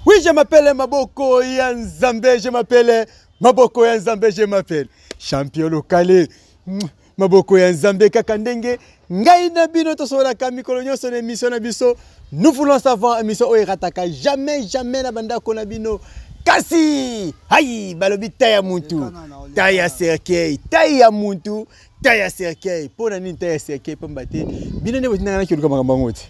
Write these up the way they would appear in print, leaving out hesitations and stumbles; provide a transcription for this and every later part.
Oui, je m'appelle Maboko ya Nzambe, je m'appelle Maboko ya Nzambe, je m'appelle champion local. Maboko ya Nzambe kaka ndenge ngai na bino tosololaka mikolo nyonso na émission na biso Nous voulons savoir émission oyo erataka jamais jamais na bandako na bino. Kasi ayi balobi taille ya mutu, taille ya cercueil, taille ya mutu, taille ya cercueil. Mpo na nini taille ya cercueil? Pamba te bino nde botindaka na koluka makambo yango te.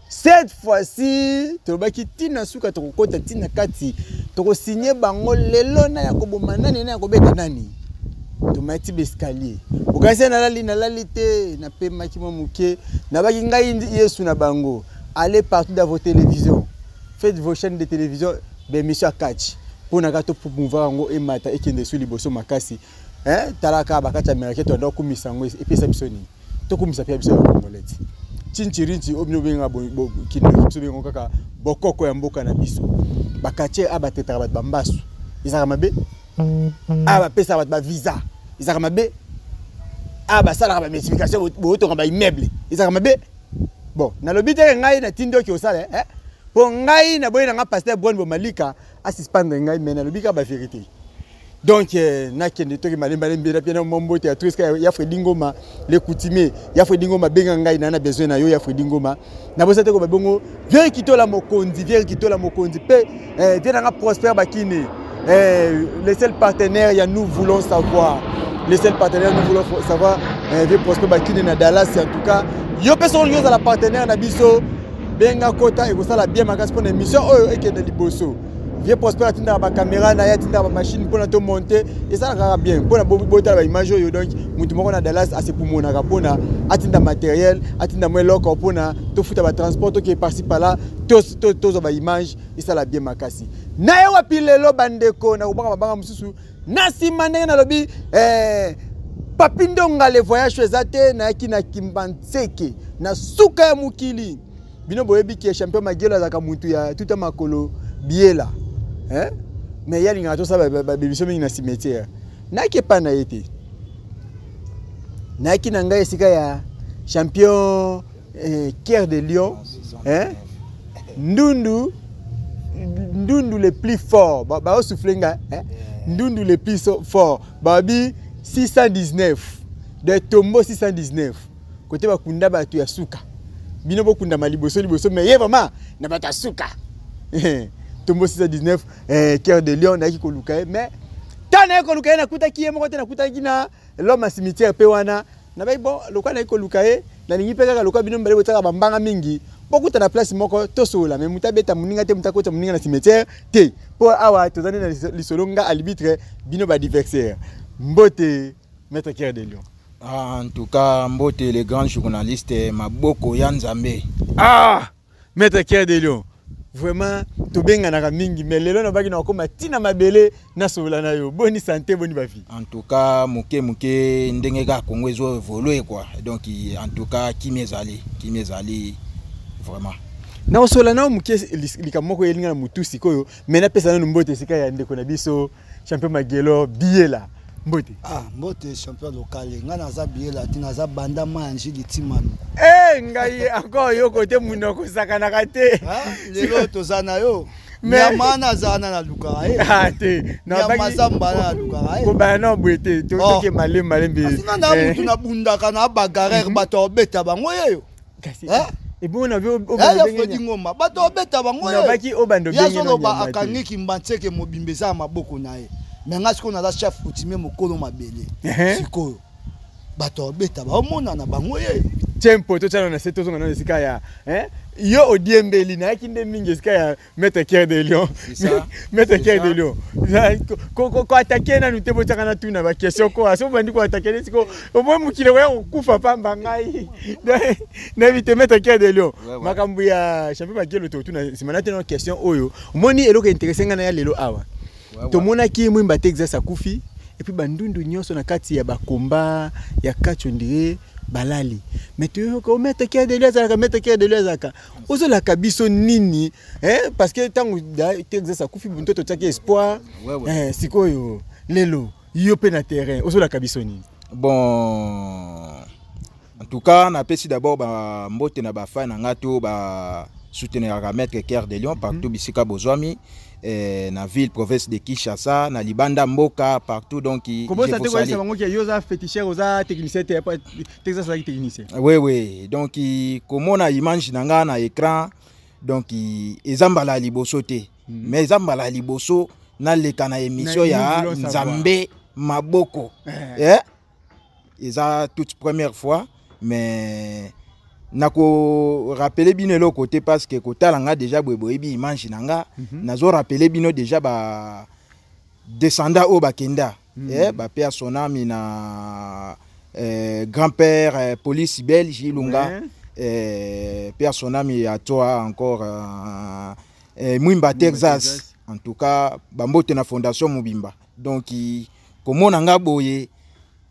Cette fois-ci tolobaki ntina suka tokokota ntina kati tokosigne bango lelo na ya koboma nani na ya kobeta nani. Tomati baescalier, okanisi nalali nalali te, napemaki mwa moke, nabaki ngai Yesu na bango. Allez partout dans vos télévisions, faites vos chaînes de télévision baémission ya catch mpo na kaka topromouvoir yango emata ekende su liboso makasi. Tala kaka bakati américain toanda kokumisa yango epesa biso nini, tokumisa mpe ya biso ya congolais ti chinchirinchi oyo bino obenga kindoki, biso bengo kaka bokoko ya mboka na biso. Bakatie a batetaka bato bambasu ezalaka mabe, a bapesaka bato bavisa ezalaka mabe, a basalaka bamultiplication botonga baimmeuble ezalaka mabe. Bon, nalobi teke ngai natindi oki osala mpo ngai naboyi nanga pasteur Bron Bomalika asuspendre ngai, mais nalobi kaka bavérité. Donc nakende toki malembalembe na pia mombote ya Triska ya Fredi Ngoma le coutumier ya Fredi Ngoma, benga ngai na besoin na yo ya Fredi Ngoma. Nabosa te ko babongo Vieux Kitola Mokonzi, Vieux Kitola Mokonzi pe vieux nanga Prosper Bakine, le seul partenaire ya Nous voulons savoir, le seul partenaire Nous voulons savoir, vieux Prosper Bakine na Dallas. En tout cas yo pe soko olingi ozala partenaire na biso, benga kota ekosala bien makasi mpona émission oyo ekende liboso. Vieux Prosper atindaka bacaméra na ye, atindaka bamachine mpona tomonte, esalaka kaka bien mpona botala baimage oyo. Donc motu moko na Dallas asepumonaka mpona atinda matériel, atinda mwa eloko mpona tofuta batransport, toke parci par-là, tozwa baimage, esala bien makasi. Na ye wapi lelo bandeko na kobanga mabanga mosusu na nsima ndenge nalobi Papi Ndonga le voyage eza te, nayaki na Kimbanseke na suka ya mokili. Bino boyebi ke champion Magelo azalaka mutu ya tuta makolo biela, mais ye alingaka tosala babiso mingi na cimetière. Nayaki epai na ye te, nayaki na ngai esika ya champion Cœur de Lion, Ndundu, Ndundu le plus fort, baosouffle nga, Ndundu le plus fort, babi 619 de tombeau 619 kote bakunda bato ya suka. Bino bokundama liboso liboso, mais ye vraiment na bato ya suka. Tombeau 619, Cœur de Lion, nayaki koluka ye, mais ntango nayaki koluka ye nakutaki ye moko te, nakutaki na l'homme ya cimetière mpe wana nabai. Bon, lokola nayaki koluka ye, nalingi mpe kaka lokola bino mibale botiaka bambanga mingi, bokuta na place moko tosolola, mais moto abeta moninga te, moto akota moninga na cimetière te, mpo awa toza nde na lisolo, nga arbitre, bino baadversaire. Mbote maître Cœur de Lion. Ah, en tout cas mbote le grand journaliste Maboko ya Nzambe. Ah, maître Cœur de Lion, vraiment tobenganaka mingi, mais lelo nabaki na kokóma ntina mabele nasolola na yo. Boni santé, boni bavi? En tout cas moke moke ndenge kaka Congo ezo évolue quoi. Donc en tout cas kimi ezali, kimi ezali vraiment. Nakosola nao moke likambo moko eyelinga na motu sikoyo, mais napesa nanu mbote esika ya ndeko na biso champion Magelo Biela. Mbote. Ah, mbote champion local. Nga naza Biela te, naza banda ma ya Njili Timanu. Eh, ngai encore yo kote munoko osakanaka te. Lelo toza na yo. Nyama naza na nalukaka ye. Ah te. Nyama zamba na nalukaka ye. Kobaya na boye te, toke malembe malembe. Kasi nga na mutu nabundaka na bagarere, bato obeta bango yeyo. Kasi ebongo na Fredi Ngoma, bato obeta bango. Nabaki obando ye azoloba akangi Kimbanseke mobimba eza ya maboko na ye, mais nga sikoyo naza chef coutumier mokolo mabele. Sikoyo bato obeta baomonana bango ye. Tempo totyana na se, tozonga nano esika ya yo odiembeli. Nayaki nde mingi esika ya maître Cœur de Lion. Maître Cœur de Lion, koattaquer nanu te, botyaka na tuna baquestion ko aso bandi koattaquer nde siko omoi mokili koya kokufa pamba. Ngai nayebi te, maître Cœur de Lion, makambo ya champion Makelo totuna nsima na te. Na question oyo omoni eloko intéresse ngai na ya lelo awa, tomonaki Mwimba Texas akufi, et puis bandundu nyonso na kati ya bakomba ya kati ondire balali, mais toyoka o maître Cœur de Lion azalaka, maître Cœur de Lion azalaka, ozolaka biso nini, parce que ntango Texas akufi bunto totiaki espoir. Sikoyo lelo yo mpe na terrain ozolaka biso nini? Bon, en tout cas napesi d'abord bambote na bafan na nga to ba Souteniraka Maître Cœur de Lion partout bisika bozwami, na ville province de Kinshasa, na libanda mboka, partout. Donc kobosa te koyebisa bango ke yo oza féticheur, oza technicien te, Texas azalaki technicien. Oui, donc komona image na nga na écran, donc eza mbala ya liboso te, mais eza mbala ya liboso naleka na émission ya Nzambe Maboko. Eza toute première fois, mais nakorappeler bino eloko te, parce que kotala nga déjà boye, boyebi image na nga. Nazorappeler bino déjà ba descendant oyo bakenda, bape ya sonami na grand-père police belge Ilunga, père sonami ya toi encore Mwimba Texas. En tout cas, bambote na fondation mobimba. Donc komona nga boye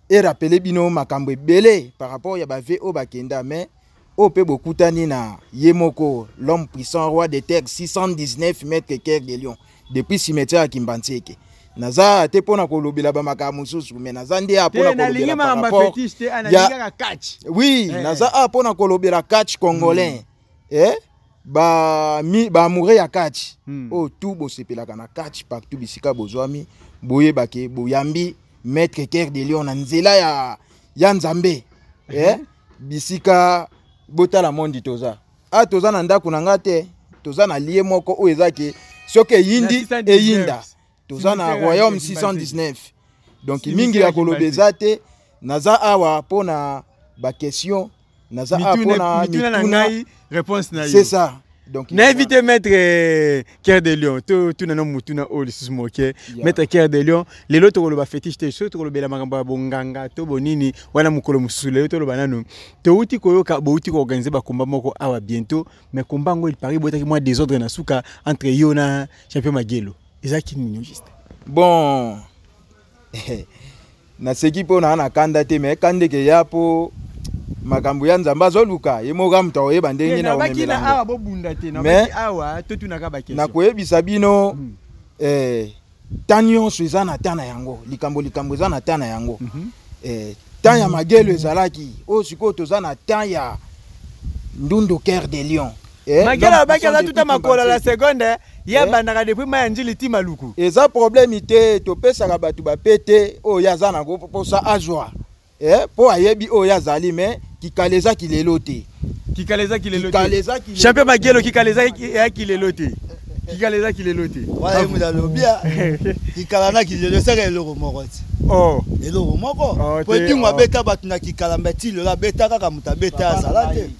erappeler bino makambo ebele par rapport ya bave oyo bakenda, mais oyo mpe bokutani na ye moko, l'homme puissant, roi de terre 619, maître Cœur de Lion, depuis cimetière ya Kimbantieke. Naza te mpona kolobela bamakambo mosusu, mais naza nde a mpona kolobela par rapport ya oui, naza a mpona kolobela catch congolais, ba amoureux ya catch oyo tout bosepelaka na catch partout bisika bozwami, boyebake boyambi maître Cœur de Lion na nzela ya Nzambe. Bisika botala mondi, toza a toza na ndako na nga te, toza na lieu moko oyo eza ke soki eyindi eyinda, toza na royaume 619. Donc mingi ya koloba eza te, naza awa mpona baquestion, naza awa mpona mituna na ngai, réponse na yo. C'est ça. Donc nayebi te, maître Cœur de Lion, tuna no mutuna oyo lisusu moke. Maître Cœur de Lion, lelo tokoloba fétiche te, soki tokolobela makambo ya bonganga to bonini wana mokolo mosusu. Lelo toloba nanu, touti koyoka bouti koorganiser bakomba moko awa bientôt, mais komba yango, il paraît botaki mwa désordre na suka entre yo na champion Magelo. Ezalaki nini juste? Bon, naseki mpo na na kanda te, mais kanda eke ya mpo makambo ya Nzambe azoluka ye moko moto akoyeba ndenge nini akomemela. Awa bobunda te, awa totunaka baquestion. Nakoyebisa bino, ta nyonso eza na ta na yango, likambo likambo eza na ta na yango. Temps ya Magelo ezalaki oyo, sikoyo toza na temps ya Ndundu Cœur de Lion. Magelo alobaki aza tuta makolo la seconde, ye abandaka depuis mai ya Njili ti Maluku. Eza problème te, topesaka bato bape te oyo ye aza nango mposa azwa, mpo ayebi oyo azali, mais kikala eza kilelo te. Kikala eza kilelo te, champion Magelo, kikala eza kilelo te, kikala eza kilelo te. Wana ye moto alobi kikala na kilelo esaka eloko moko ti. Oh. Eloko moko po Edingo abeta bato na kikala, mbe ti lelo abeta kaka moto abeta azala te.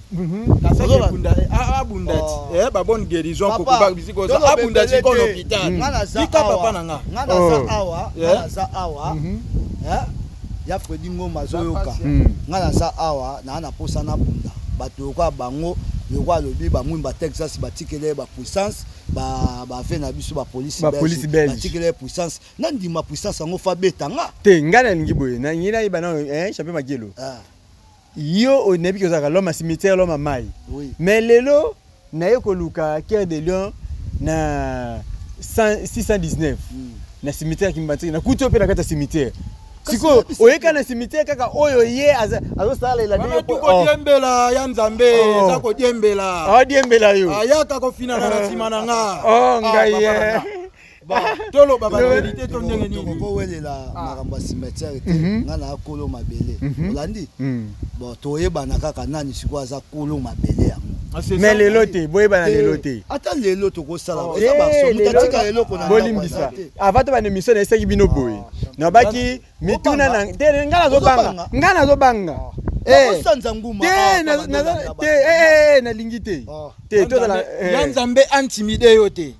Abunda ti babonne guérison, abunda sikoyo na hôpital, tika papa na nga. Nga naza awa, nga naza awa ya Fredi Ngoma azoyoka. Nga naza awa naa na posa nabunda bato lokola bango, lokola alobi bamwimba Texas batikele ye bapuissance, bave na biso bapolisi batikele ye puissance, nandima puissance yango, fa beta nga. Te, ngai nalingi boye, nalingi nayeba nano, champion Magelo, yo nayebi ke ozalaka l'homme ya cimetière, l'homme ya mai, mais lelo naye koluka Cœur de Lion na 619 na cimetière Kimbanseke, nakuti yo mpe na kati ya cimetière. Sikoyo oyeka na cimetière kaka oyo ye azosalela. Kodiembela ya Nzambe eza kodiembela. Adiembela yo. Ayaka kofinana na nsima na nga. Oh ngai ye. Toloba bavérité to ndenge nini? Tokowelela makambo ya cimetière te. Nga na kolo mabele, olandi? Bon, toyebana kaka nani sikoyo aza kolo mabele yango. Mais lelo te, boyebana lelo te. Ata lelo tokosala, eza baso moto atika eloko na. Bolimbisa, avant to bana émission, nayesaki bino boye, nabaki mituna na te, nga nazobanga, nga nazobanga. Osanza nguma. Te, nalingi te te, tozala. Ya Nzambe intimide yo te,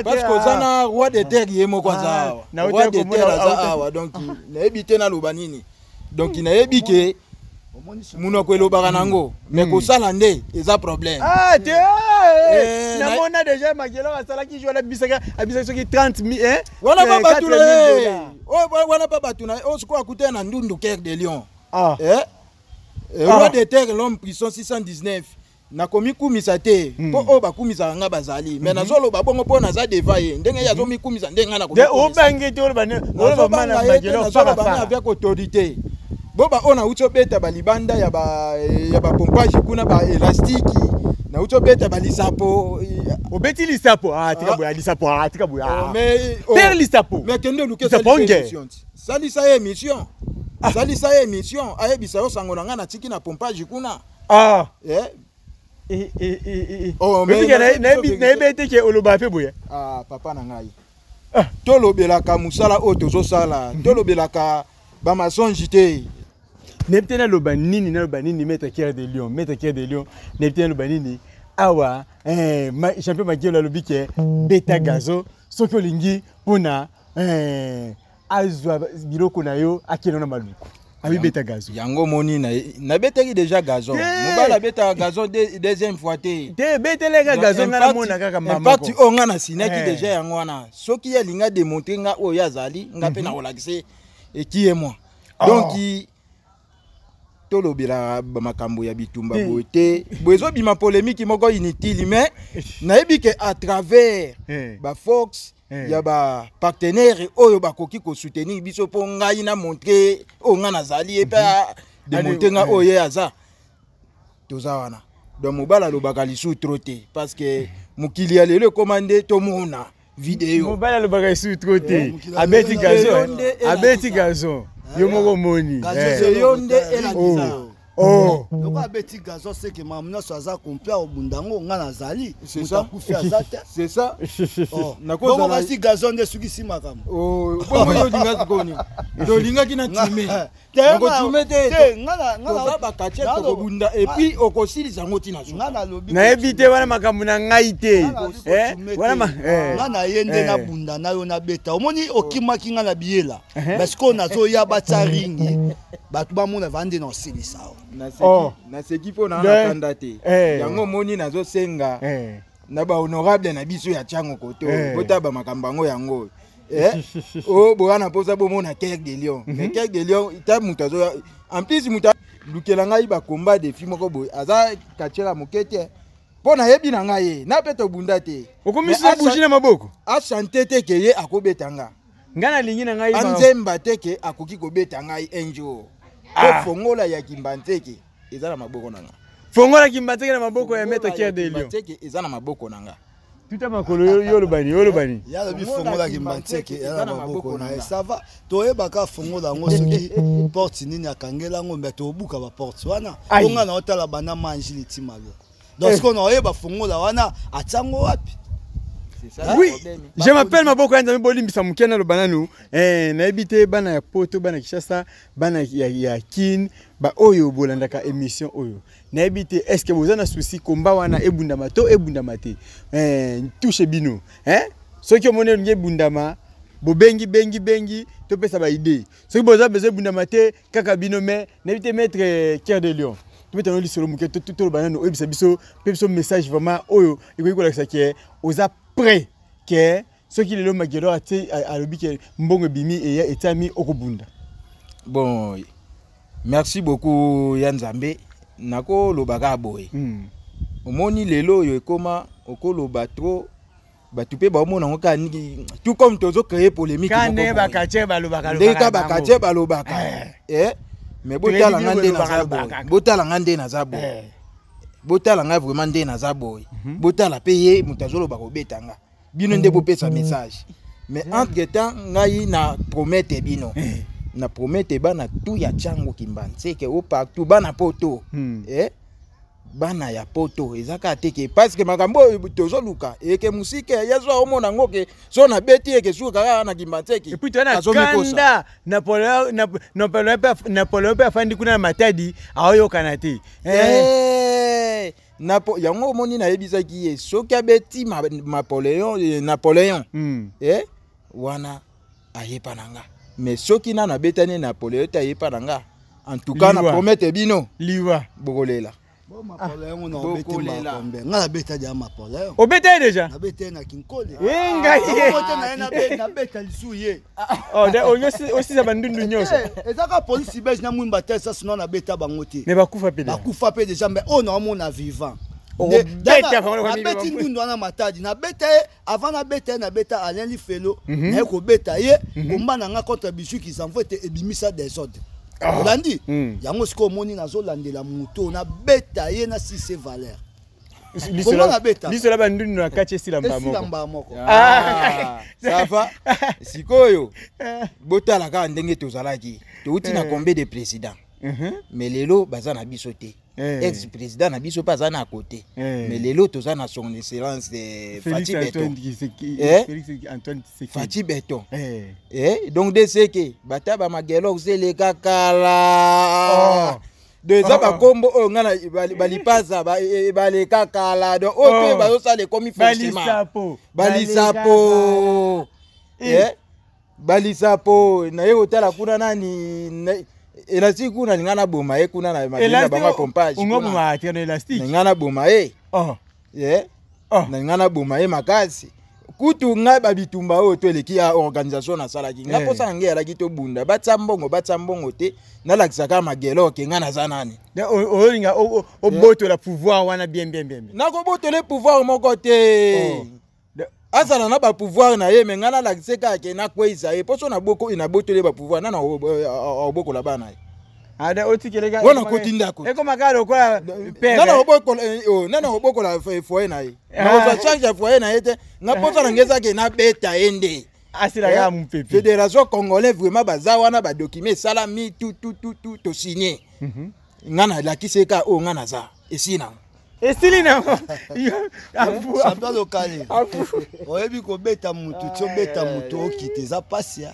parce que oza na roi de terre, ye moko aza awa, roi de terre aza awa. Donc nayebi te naloba nini. Donc nayebi ke munoko elobaka nango, mais kosala nde eza problème. Ah te, namona déjà Makelo asalaki jour abisaka, abisaki soki 30 000. Wana pa bato na ye, wana pa bato na ye oyo sikoyo akutana na Ndundu Cœur de Lion, roi de terre, l'homme puissant 619. Nakomikumisa te mpo oyo bakumisaka nga bazali, mais nazoloba bongo mpo naza devant ye, ndenge ye azomikumisa ndenge nga. Obangi te, nazobanga ye te, nazoloba nga avec autorité. Bo ba oyo nauti obeta balibanda ya bapompage kuna, baélastike. Nauti obeta balisapo. Obeti lisapo, ah, tika boya lisapo, ah, tika boya. Oh, mais oh. Père lisapo. Mais kende oluke Lisapo nge. Salisa ye émission. Salisa ye émission, ayebisa yo sango na ngai natiki na pompage kuna. Ah. Eh? Eh, eh, eh, eh. Oh, mais Oyebi ke nayebi ete ke oloba mpe boye. Ah, papa na ngai. Ah. Tolobelaka mosala oyo tozosala, tolobelaka bamasonge te. Nayebi te naloba nini, naloba nini, maître Cœur de Lion, maître Cœur de Lion, nayebi te naloba nini. Awa, eh, champion Magielo alobi ke beta gazo soki olingi mpona eh, azwa biloko na yo akende na maluku. Abi beta gazo. Yango moni nabetaki déjà gazon. Te. Mobali abetaka gazon deuxième fois te. Te beteleka gazo nga namona kaka mama impact moko. oyo nga nasinaki Eh. déjà yango wana. Soki ye alingi ademontre nga oyo ye azali, nga mpe nakolakisa ye eki ye mwa. Oh. Donc tolobelaka makambo ya bitumba Te. boye te, boye ezobima polémique moko inutile, mais nayebi ke à travers Eh. baforce Eh. ya bapartenaire oyo bakoki kosoutenir biso mpo ngai na montre oyo ngai nazali ye mpe ademontre nga Allez, oyo ye aza, toza wana. Donc mobali alobaka lisusu trop te, parce que mokili ya lelo ekóma nde tomona video. Mobali alobaka esusu trop te. Mokili ya Abeti lelo gazo, nde eh. Abeti gazo yo moko omoni. Gazo Eh. zelo Yo nde kota- elakisa. Oh. Oh. Loko abeti gazon, seke makambo nyonso aza complet, obunda yango nga nazali. C'est Moto ça. akufi aza te. C'est ça. Oh. Nakozala- Bongo kasi gazon nde esukisi makambo. Oh, bongo yo olinga sikoyo nini? Tolingaki na time. Te, Nakotume te. te, nga na- nga na- Toza bakatie, nga na- tokobunda et puis okosilisa yango ntina nga suka. nalobi Nayebi te wana makambo na ngai te. Nga nalobi Eh, kotume wana te. eh. Nga na ye nde Eh. nabunda na yo nabeta, omoni okimaki nga na biyela, mais sikoyo nazoya batya ringi, bato bamona va nde na osilisa o. Oh. Naseki mpo na De- nakanda te. Eh. Yango omoni nazosenga Eh. na bahonorable na biso ya Tiango koto, Eh. botala bamakambo yango yango. Eh, oyo boya na mposa bomona Cœur de Lion, mais Cœur de Lion ta moto azoya, en plus moto alukela ngai bakomba defi moko boye, aza katiela moke te mpo nayebi na ngai ye na mpe tobunda te. Okomisi Mais na bougie na maboko. Achante te ke ye akobeta nga. Ngai nalingi na ngai Anzemba te ke akoki kobeta ngai un jour. Ah. Po fongola ya Kimbanzeke eza na maboko na nga. Fongola Kimbanzeke na maboko ya maître Fongola ya Cœur de Lion. Kimbanzeke eza na maboko na nga. Tuta makolo yo, yo olobani, yo olobani. Ya alobi Fongola fongola Kimbanzeke Kimbanzeke eza na maboko na ye, ça va, toyebaka fongola yango soki porte nini akangela yango, mbe tobuka baporte wana. Aïe. Po nga na otala banda manjili ti maloko, donc Eh. sikoyo na oyeba fongola wana atiango wapi. C'est ça le Oui, problème. je m'appelle maboko ya Nzambe, bolimbisa moke naloba nanu. Eh, nayebi te bana ya Poto, bana ya Kinshasa, bana ya Kin, baoyo bolandaka émission oyo. Nayebi te est ce que boza na souci komba wana ebundama to ebundama te. Eh, touche bino. Hein? Soki omoni olingi ebundama, bobengi bengi bengi topesa ba idée. Soki boza besoin ebundama te kaka bino, mais nayebi te maître Cœur de Lion. Tobeta no lisolo moke, toloba nanu, oyebisa biso mpe biso message vraiment oyo ekoki kolakisa ke oza prêt ke soki lelo Magelo atie alobi ke mbongo ebimi eya etiami okobunda. Bon, merci beaucoup ya Nzambe. Nakoloba kaka boye. Omoni lelo oyo ekoma okoloba trop, bato mpe baomona yango kaka niki, tout comme tozocréer polémique Ka moko ndenge boye. bakatie balobaka Ndenge kaka bango. bakatie balobaka. Eh. Eh, mais botala nga nde naza Balobaka boye, kaka. botala nga nde naza boye, Eh. botala nga vraiment nde naza boye, botala mpe ye moto azoloba kobeta nga, bino nde bopesa message. Mais entre temps ngai na promete bino, na promete bana tu ya Tiango Kimbanzeke o partout, bana Poto, eh, bana ya Poto eza kaka te ke parce que makambo oyo tozoluka eke mosika ye so aomona yango ke so nabeti eke suka kaka na Kimbanzeke. Et puis toza na Azomikosa. kanda Napoléon, Napoléon mpe afandi kuna na Matadi aoyokana te. Eh. Eh, yango omoni nayebisaki ye soki abeti Napoléon, eh, Napoléon, eh, wana ayepa na nga, mais soki nano abetani Napoléon te ayepa na nga, en tout cas na Liwa. promete bino Liwa. bokolela. Bo Napoléon ngo na obeti Bokolela. makombe, nga nabeta dia Napoléon. Obeta ye déjà. Nabeta ye na Kinkole. Eh, ngai ye. Bongo te na ye nabeta lisu ye. Oh, osisa bandundu nyonso. Eh, eza kaka polisi belge na mwimba te, sasi no nabeta bango te. Me bakufa mpe déjà. Bakufa mpe déjà, mais oyo naomona vivant. Okobeta bango lokola Nabeti miba. ndundu wana Matadi, nabeta ye avant nabeta ye, nabeta Alain Lifelo, naye kobeta ye komba na nga contre Bisu Kizamvo ete ebimisa désordre. Olandi yango sikoyo omoni nazolandela moto nabeta ye na sise valeur. Bongo nabeta. Lisola bandundu na kati esila mbala Esila moko. mbala moko. Ah, ça va. Sikoyo botala kaka ndenge tozalaki, touti na combien de président, mais lelo baza na biso te. Ex président na biso mpe aza na côté, mais lelo toza na son excellence Félix Fatshi Béton. Antoine Tshisekedi. Eh? Félix Antoine Tshisekedi. Fatshi Béton. Donc deseke bata bamagelo oseleka kala. Donc eza bakombo oyo nga na balipaza baleka kala. Donc oyo mpe bazosala ekomi forcément. Balisapo. Balisapo. Balisapo naye kotala kuna nani Elastique kuna, ninga naboma ye kuna na mabele na bango ya pompage kuna. Ungoboma te na Elastique. Ninga naboma ye. Na nga naboma ye makasi kutu. Ngai babitumba oyo to eleki ya organisation nasalaki nga, mposa na ngai eyalaki tobunda, batia mbongo, batia mbongo te, nalakisa kaka magelo ke ngai naza nani. Olinga obotola pouvoir wana bien bien bien bien. Nakobotola pouvoir moko te. Azala na bapouvoir na ye, me ngai nalakise kaka ke nakweyisa ye, mpo so nabotoli ye bapouvoir, nana obokola bana ye? Ada otikeleka. Wana koti ndako. Ekoma kaka lokola père. Nana obokola nana obokola foyer na ye? Nakozwa charge ya foyer na ye te. Nga mposa na ngai ezake nabeta ye nde. Asila kaka mopepe. Fédération congolais vraiment baza wana, badocument esalami, tu tu tu tu tosigne. Nga nalakisi ye kaka oyo nga naza, esili nango. Esili nango. Afu. Champion lokale. Afu. Oyebi kobeta mutu ti obeta mutu okita, eza pasi ya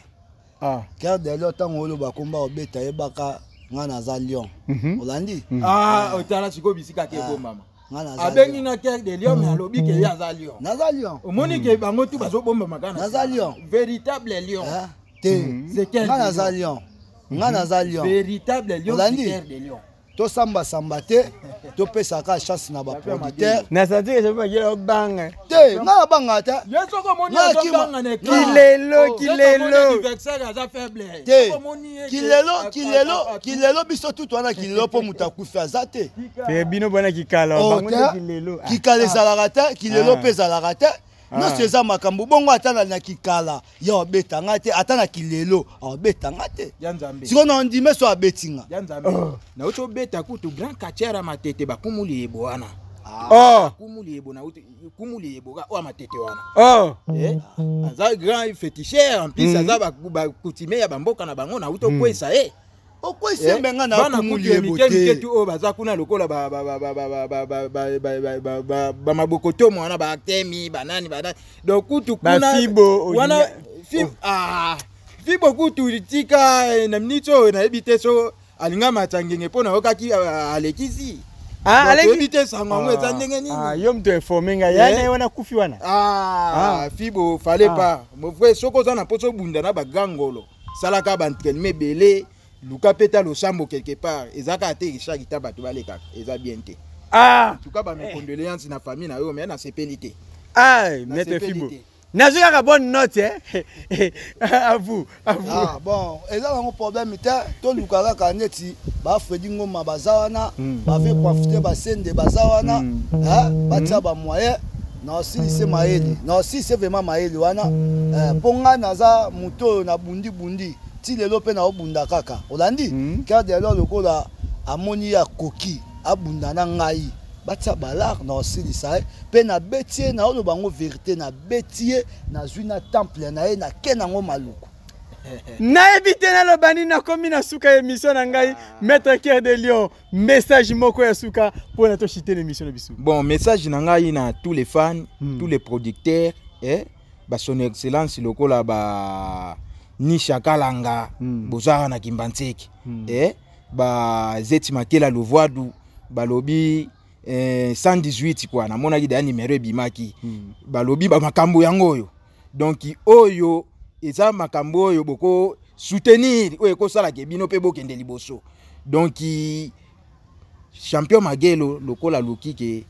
Cœur de Lion. Ntango oloba komba obeta, yebaka nga naza lion. Olandi? Ah, otala sikoyo bisika ke ebombama. Nga naza Abengi lion. nga Cœur de Lion, mais alobi ke ye aza lion. Naza lion. Omoni ke bango tu bazobombama kaka na Naza nsima. lion. Véritable lion. Ah, te. C'est quel Nga naza lion? lion, nga naza lion. Véritable lion. Olandi? Cœur de Lion. Tosambasamba te, topesaka chance na baproducteur. Na sentir que je peux obanga. Te, nga nabanga te. Ye soki omoni Nga kima. azobanga na écran. Kilelo, Oh, kilelo. soki omoni adversaire aza faible. Te. Soki omoni ye Kilelo, kilelo, kilelo, biso tutu wana kilelo, mpo moto akufi aza te. Te, bino bona kikala. Oh, Bango te. nde kilelo. Ah. Kikala ezalaka te, kilelo mpe ezalaka te. Nyonso eza makambo bongo. Ata na kikala ye abetanga te, ata na kilelo abetanga te. Ya Nzambe. Sikoyo na ondime so abetinga. Ya Nzambe, nauti obeta kutu grand quartier ya Matete, bakumuli yebo wana. Kumuli yebo, nauti kumuli yebo ka oyo ya Matete wana. Aza grand féticheur en plus, aza bacoutumier ya bamboka na bango, nauti okwesa ye. Okwesi nga na Bana kumuli kutu ya yebo mike mike te. tu oyo baza kuna lokola bamabokotomo wana, baatemi banani banani, donc kutu kuna Bafibo, wana ah, fibo kutu tika na miniti oyo nayebi te so alinga matya ngenge mpo nayokaki alekisi. Ah, Donc, toyebi te sango yango eza ndenge nini. Yo moto informe ngai ya Eh? na ye wana kufi wana. Ah, fibo fallait pas, mon frère. Soki oza na mposa obunda na bagangolo, salaka baentraînement ebele, luka mpe ta losambo quelque part. Eza kaka te Richard ta bato balekaka, eza bien te. En tout cas, bames condoléances na famille na yo, mais nasepeli te. Ah, maître Nasepeli Fibo. te. Nazwi kaka bonne note, eh? À vous, à vous. Ah, bon, eza nango problème te. Toluka kaka neti bafredi Ngoma baza wana, bave profite, basende baza wana, batia bamoyen na osilise mayele, na osilise vraiment mayele wana, mpo ngai naza moto oyo nabundi-bundi ti lelo mpe naobunda kaka. Olandi? Cœur de Lion lokola amoni ye akoki abunda na ngai, batia balare na osilisa ye mpe nabeti ye. Naoloba yango vérité, nabeti ye, nazwi na temple na ye, nake nango Maluku. Nayebi te naloba nini. Nakomi na suka ya émission na ngai. Maître Cœur de Lion, message moko ya suka mpona toshite na émission na biso. Bon, message na ngai na tous les fans, tous les producteurs, bason excellence lokola ba Nisha Kalanga, bozaka na Kimbantseke, ba Zeti Makela Lovwadu, balobi 118 quoi, namonaki deya numéro ebimaki. Balobi bamakambo yango oyo, donc oyo eza makambo oyo boko soutenir, oyo ekosalaka bino mpe bokende liboso. Donc champion Magelo lokola aluki ke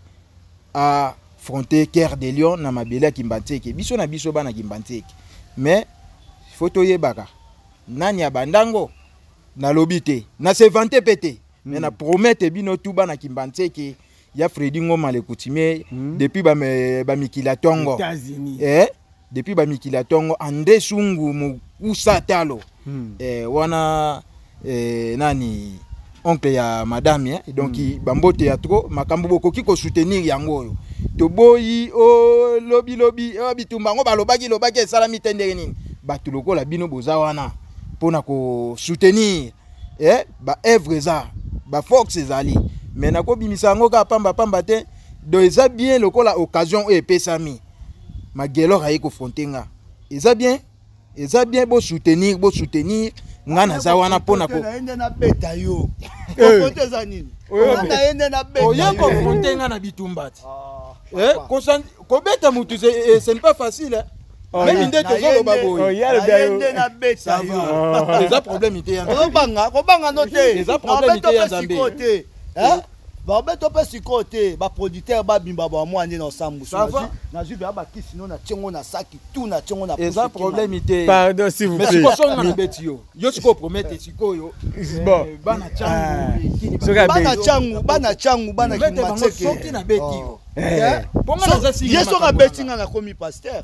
affronter Cœur de Lion na mabele ya Kimbantseke, biso na biso bana Kimbantseke, mais faut toyebaka nani abandango. Nalobi te na se vanter mpe te, mais na promete bino tu bana Kimbantseke, ya Fredi Ngoma le coutumier, depuis bamikili ya ntongo. États-Unis. Depuis bamikili ya ntongo, André Sungu mokusa talo, wana nani Oncle ya madame, hein? Donc bambote ya trop, makambo bokoki kosoutenir yango oyo toboyi o lobi lobi o bitumba yango balobaki lobaki esalami te. Ndenge nini bato lokola bino boza wana mpona kosoutenir, eh? Baœuvre eza, baforce ezali, mais nakobimisa yango kaka pamba pamba te. Donc eza bien lokola occasion oyo epesami, Magelor aye koaffronter nga, eza bien, eza bien. Bosoutenir, bosoutenir nga, naza wana mpona ko Na ye nde nabeta yo. Confronter eza nini? Nga na ye nde nabeta Oye yo. koaffronter nga na bitumba te. Ah, Eh, papa. kobeta mutu, ce n'est pas facile, hein. Oh, Même ye. nde Na ye tozoloba Oh, boye. ye alobi Na ye ayo. nde nabeta Ça yo. va, eza problème te ya Nzambe. Kobanga, kobanga no te. Eza problème te ya Nzambe. Sikoyo te. Hein? Babeto mpe sikoyo te, baproducteur babimba bamwa nde na osambusu. Ça va. Nazwi mpe bakisi no na tiengo na saki tu na tiengo na Eza pusu. problème te. Pardon, s'il vous Mais plaît. sikoyo songa na beti yo, yo sikoyo promete sikoyo. Bon. Bana Ah. Tshangu, kini. Soki abe- Bana Tshangu, bana Tshangu, bana Promete bango. Kimatseke. Soki nabeti yo. Eh. Mpo nga naza singa Ye soki makambo abeti na nga, nakomi pasteur.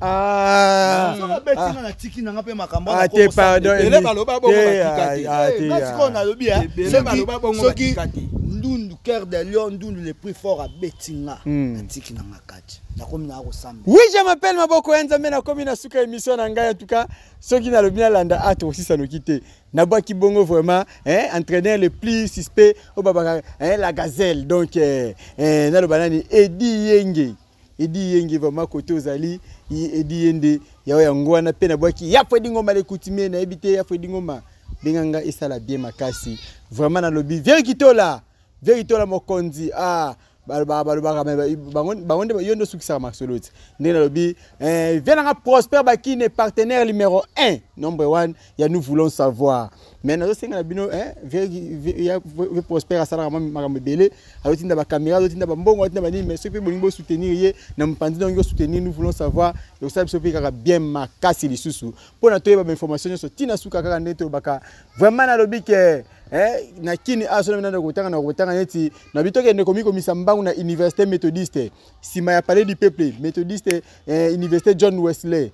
Ah. Soki abeti nga, natiki nanga mpe makambo. Ah, te, pardon. Ebele baloba bongo, Te, batika te. ah, ah, te, Nga ah. sikoyo nalobi, eh, Ebele baloba bongo, soki batika te. Ndundu Cœur de Lion, Ndundu le prix fort abeti nga, natiki nanga kati, nakomi naa kosambela. Oui, je m'appelle Maboko ya Nzambe, nakomi na suka émission na ngai. En tout cas, soki nalobi nalanda a tokosisa noki te. Nabwaki bongo vraiment, hein, entraîneur le plus suspect oyo babaka, hein, la gazelle. Donc naloba nani? Edi Yenge, Edi Yenge, vraiment kote ozali, Edi Yende yao yango wana. Mpe nabwaki ya Fredi Ngoma le coutumier, nayebi te ya Fredi Ngoma, benga nga, esala bien makasi. Vraiment nalobi Vieux Kitola, Vieux Kitola mokonzi. Ah, balobaka balobaka, mais bango nde yo nde osukisaka masolo ti ndenge nalobi. Vieux nanga Prosper Bakine, partenaire numéro 1, number 1 ya Nous voulons savoir. Mais nazosenga na bino, vieux Prosper asalaka mwa makambo ebele, azotinda bacaméra, azotinda bambongo, azotinda banini. Mais soki mpe bolingi bosoutenir ye na mopanzi, ndenge osoutenir Nous voulons savoir, ekosala biso mpe kaka bien makasi lisusu mpona toyeba bainformation nyonso ntina suka kaka ndenge tolobaka. Vraiment nalobi ke na kini awa, so na kotanga na kotanga neti na bi tokende komikomisa mbangu na université méthodiste, nsima ya Palais du Peuple, méthodiste, université John Wesley,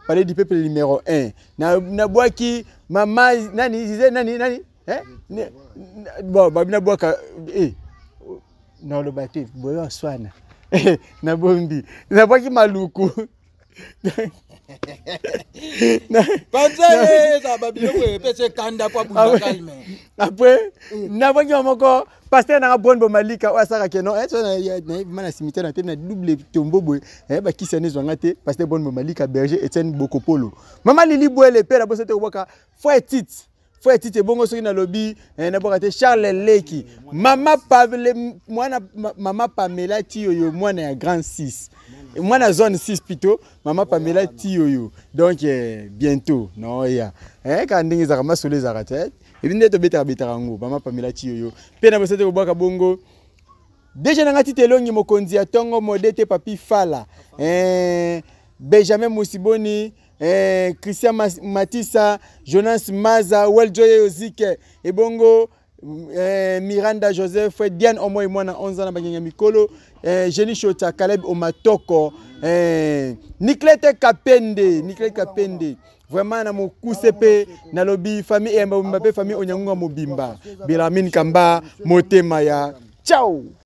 Palais du Peuple numéro 1. Nabwaki mama nani, zize nani nani, bon, babi nabwaka, naloba te boyo swana, nabombi, nabwaki maluku. Panza ye eza babiloko epesa ekanda po abunda calme. Après nabwaki moko pasteur nanga Bon Bomalika oyo asalaka keno ma na cimetière na te na double tombo boye, bakisi yana ezwanga te. Pasteur Bon Bomalika, berger Etienne Bokopolo, mama Lili Bwele mpe nabosa te kobwaka frère Tite, frère Tite. Ebongo soki nalobi, nabwaka te Charles Leki, mama Pavle, mwana mama Pamela Tiyoyo, mwana ya grand 6, mwana zone 6 plutôt, mama Pamela Tiyoyo. Donc bientôt naoya, kaka ndenge ezalaka, masolo ezalaka te, ebi nde tobetaka betaka yango. Mama Pamela Tiyoyo mpe na bosa te kobwaka bongo deja nanga Tite Elongi, mokonzi ya ntongo mode te, Papi Fala, Benjamin Musiboni, Christian Matisa, Jonas Maza, Weljoye Ozike, ebongo Miranda Joseph, Diane Omoy, mwana 11 na bangenga mikolo, Jenny Shota, Caleb Omatoko, Niklete Kapende, Niklete Kapende. Vraiment na mokuse mpe nalobi famille Eyamba mobimba mpe famille Onyangunga mobimba, Belamine Kamba, motema ya ciao.